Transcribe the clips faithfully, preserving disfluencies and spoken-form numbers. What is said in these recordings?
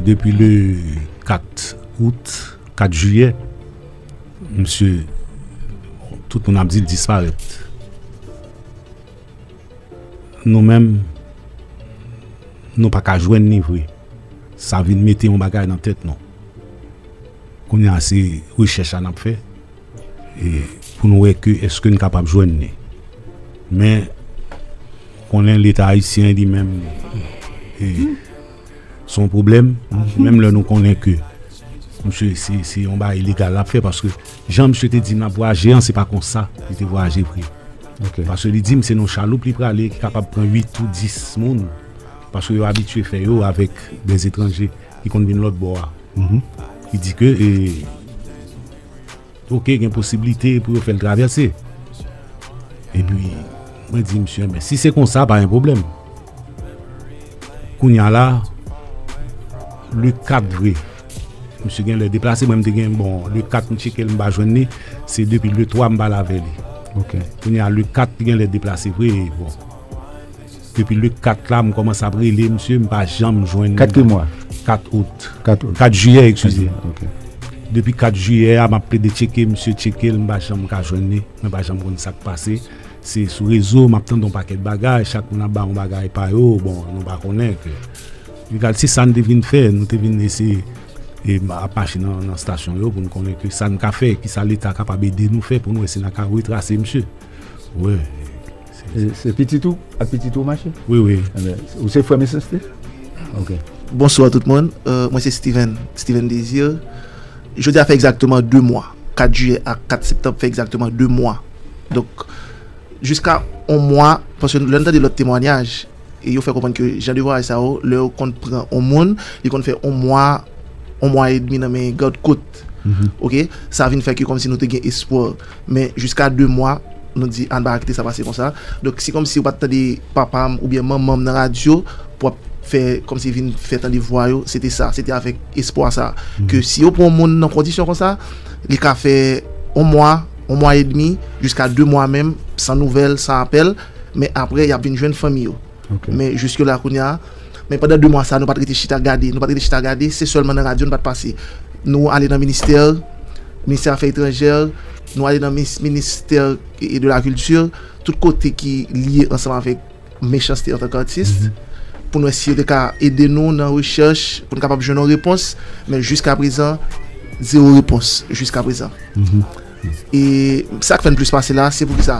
Depi le kat out, kat jiyè, misye, tout moun ap di l disparèt. Nou menm, nou pa ka jwenn li vre. Sa vin mete yon bagay nan tèt nou. Kounye a, se rechèch la n ap fè. E pou nou wè ke èske n kapab jwenn li. Men, konnen Leta ayisyen li menm, e, se yon pwoblèm, menm lè nou konnen ke misye, se, se yon bagay ilegal l ap fè, paske jan misye te di m l ap vwayaje an, se pa konsa li te vwayaje vre. Paske li di m se nan yon chaloup li prale, ki kapab pran uit ou dis moun, paske yo abitye fè yo avèk dè etranje ki konn vin lòt bò a. Li di ke, e, oke, gen posiblite pou yo fè l travèse. Epi, mwen di misye, men si se konsa, pa gen pwoblèm. Kounye a la, le kat vre. Misye gen lè deplase, mwen m te gen, bon, le kat m tcheke l, m pa jwenn li. Se depi le twa m pale avè li. Kounye a, le kat li gen lè deplase vre, bon. Depi le kat la, m kòmanse ap rele misye, m pa janm jwenn li. Kat ki mwa? Kat out. Kat out. Kat jiyè, eskize. Kat jiyè, ok. Depi kat jiyè a, m ap plede tcheke misye, tcheke l, m pa janm ka jwenn li. Mwen pa janm konn sa k pase. Se sou rezo, m ap tande yon pakèt bagay, chak moun ap ba yon bagay pa yo, bon, nou pa konnen ke. Egal, se sa n te vin fè, nou te vin eseye, e, ap mache nan, nan estasyon yo pou n konnen ke sa n ka fè, ki sa Leta kapab ede nou fè pou nou wè si n a ka retrase misye. Wi. Se, se pitit ou ak pitit ou mache? Wi, wi. Enben, ou se frè Mechanste? Ok. Bonswa tout moun. Euh, mwen se Steven, Steven Désir. Jodi a fè egzakteman de mwa. Kat jiyè ak kat septanm fè egzakteman de mwa. Donk, jiska yon mwa, paske lè n tande lòt temwayaj, e yo fè konprann ke jan de vwayaj sa yo, lè yo konn pran yon moun, li konn fè yon mwa, yon mwa edmi nan men gad kot. Oke? Sa vin fè ke kòmsi nou te gen espwa. Men jiska de mwa, nou di, "Ann pa kite sa pase konsa." Donk, se kòmsi ou pa t tande papa m oubyen manman m nan radyo pou ap fè, kòmsi vin fè tande vwa yo. Se te sa, se te avèk espwa sa. Ke si yo pran yon moun nan kondisyon konsa, li ka fè yon mwa, yon mwa edmi, jiska de mwa menm, san nouvèl, san apèl. Men apre, y ap vin jwenn fanmi yo. Men jiske la kounye a, men pandan de mwa sa, nou pa t rete chita gade, nou pa t rete chita gade, se sèlman nan radyo nou pa t pase. Nou ale nan ministè, ministè afè etranjè, nou ale nan mis-, ministè e de la kilti, tout kote ki lye ansanm avèk Mechanste antanke atis, pou n wè si yo te ka ede nou nan rechèch, pou n kapab jwenn yon repons, men jiska prezan, zewo repons, jiska prezan. E sa k fè n plis pase la, se poukisa?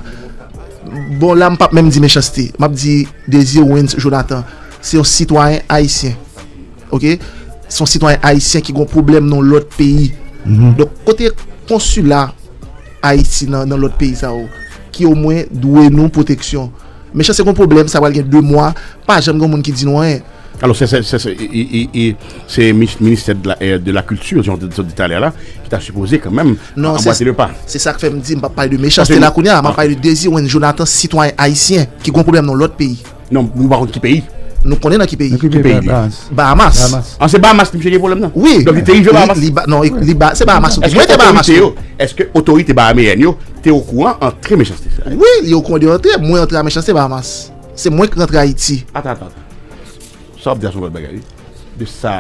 Bon, la, m p ap menm di Mechanste. M ap di Désir Wens Jonathan. Se yon sitwayen ayisyen. Oke? Se yon sitwayen ayisyen ki gen yon pwoblèm nan yon lòt peyi. Donk, kote konsila Ayiti nan, nan lòt peyi sa yo, ki omwen dwe nou pwoteksyon? Mechanste gen yon pwoblèm, sa pral gen de mwa, pa janm gen moun ki di nou anyen. Alò, se, se, se, se, e, e, e, se mi-, ministè de la, e, de la kilti, jan w te di talè a la, ki ta sipoze kanmenm anbwate le pa. Non, se sa k fè m di, m p ap pale de Mechanste la kounye a, m ap pale de Désir Wens Jonathan, sitwayen ayisyen, ki gen yon pwoblèm nan lòt peyi. Non, nou pa konn ki peyi. Nou konnen nan ki peyi. Nan ki peyi li ye? Bahamas. Bahamas. An, se Bahamas misye gen pwoblèm nan? Wi. Donk, li te rive Bahamas? Li, li ba-, non, li ba-, se Bahamas. Mwen te Bahamas, wi. Èske otorite bahameyèn yo te okouran antre Mechanste sa? Wi, li okouran de antre. Mwen antre a Mechanste Bahamas. Se mwen ki rantre Ayiti. Atan, atan, atan. Sa w ap di a se yon lòt bagay, wi. De sa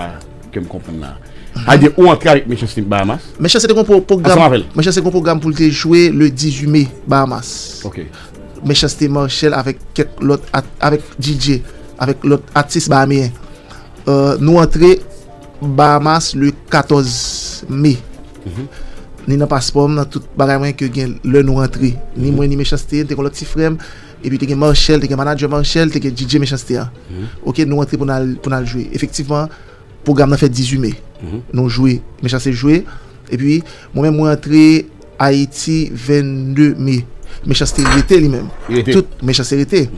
ke m konprann la. Sa vle di ou antre avèk Mechanste Bahamas? Mechanste te gen yon pwo-, pwogram. Ansanm avè l? Mechanste te gen yon pwogram pou l te jwe le dizuit me, Bahamas. Ok. Mechanste Marchel avèk kèk lòt at-, avèk D J, avèk lòt atis bahameyen. Euh, nou antre Bahamas le katòz me. Ni nan paspò m, nan tout bagay mwen ke gen lè nou rantre. Ni mwen, ni Mechanste, te gen lòt ti frè m. Epi te gen Marchel, te gen manadjè Marchel, te gen D J Mechanste a. Ok, nou antre pou n al, pou n al jwe. Efektivman, pwogram nan fèt dizuit me. Nou jwe, Mechanste jwe. Epi, mwen menm, mwen antre Ayiti vennde me. Mechanste rete li menm. Li rete. Tout Mechanste rete.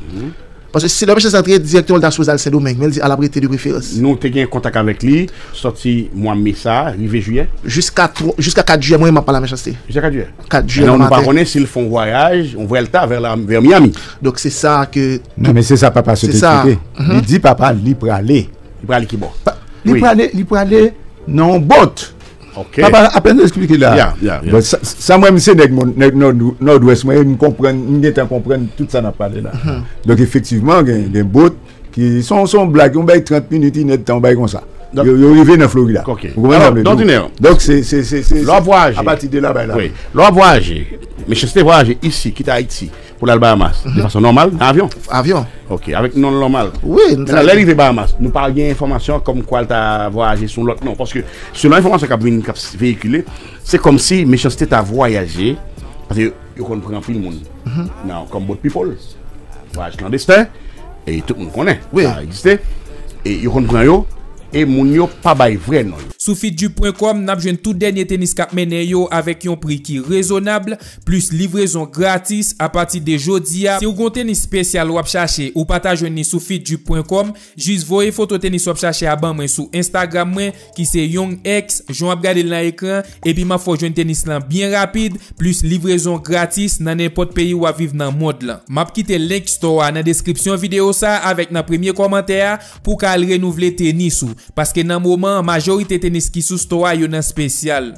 Paske si lè Mechanste antre dirèkteman, li ta sipoze al Sendomeng, men li di al ap rete de preferans. Nou te gen kontak avèk li, sòti mwa me sa, rive jiyè? Jiska twa, jiska kat jiyè, mwen menm m ap pale a Mechanste. Jiska kat jiyè? Kat jiyè nan maten. Men nou pa konnen si l fè yon vwayaj, yon vwèlta vè la, vè Miami. Donk se sa ke. Non, men se sa papa sot eksplike. Li di papa li prale. Li prale ki bò? Li prale, li prale nan yon bòt. Ok. Papa apèn eksplike la. Ya, ya, ya. Bon, sa, sa mwen, m se nèg mon-, nèg Nòd-, Nòdwès, mwen, m konprann, m gentan konprann tout sa n ap pale la. Donk, efektivman, gen, gen bòt ki, se yon, se yon blag, yon bay trant minit, inèdtan, yon bay konsa. Yo, yo rive nan Florida. Ok. Ou konprann sa m vle di w? Donk, se, se, se, se, se apati de la bay la. Wi. Lè w ap vwayaje, Mechanste vwayaje isi, kite Ayiti, pou l al Bahamas, de fason nòmal, nan avyon? Avyon. Ok, avèk non l nòmal. Wi. Mentnan, lè l rive Bahamas, nou pa gen enfòmasyon kòmkwa l ta vwayaje sou yon lòt non. Paske, selon enfòmasyon k ap vin, k ap veyikile, se kòmsi Mechanste ta vwayaje, paske yo konn pran anpil moun nan, kòm boat people, vwayaj klandesten, e tout moun konnen sa egziste, e yo konn pran yo, e moun yo pa bay vrè non yo. Sou fitju pwen kòm, n ap jwenn tout dènye tenis k ap mennen yo avèk yon pri ki rezonab, plis livrezon gratis apati de jodi a. Si w gen yon tenis espesyal w ap chache, ou pa ta jwenn li sou fitju pwen kòm, jis voye foto tenis w ap chache a ban mwen sou Instagram mwen, ki se Young X, jan w ap gade l nan ekran, epi m ap fè w jwenn tenis lan byen rapid, plis livrezon gratis nan nenpòt peyi w ap viv nan mond lan. M ap kite link store a nan deskripsyon videyo sa a avèk nan premye kòmantè a pou w ka al renouvle tenis ou, paske nan moman an, majorite tenis ki sou store a yo nan espesyal.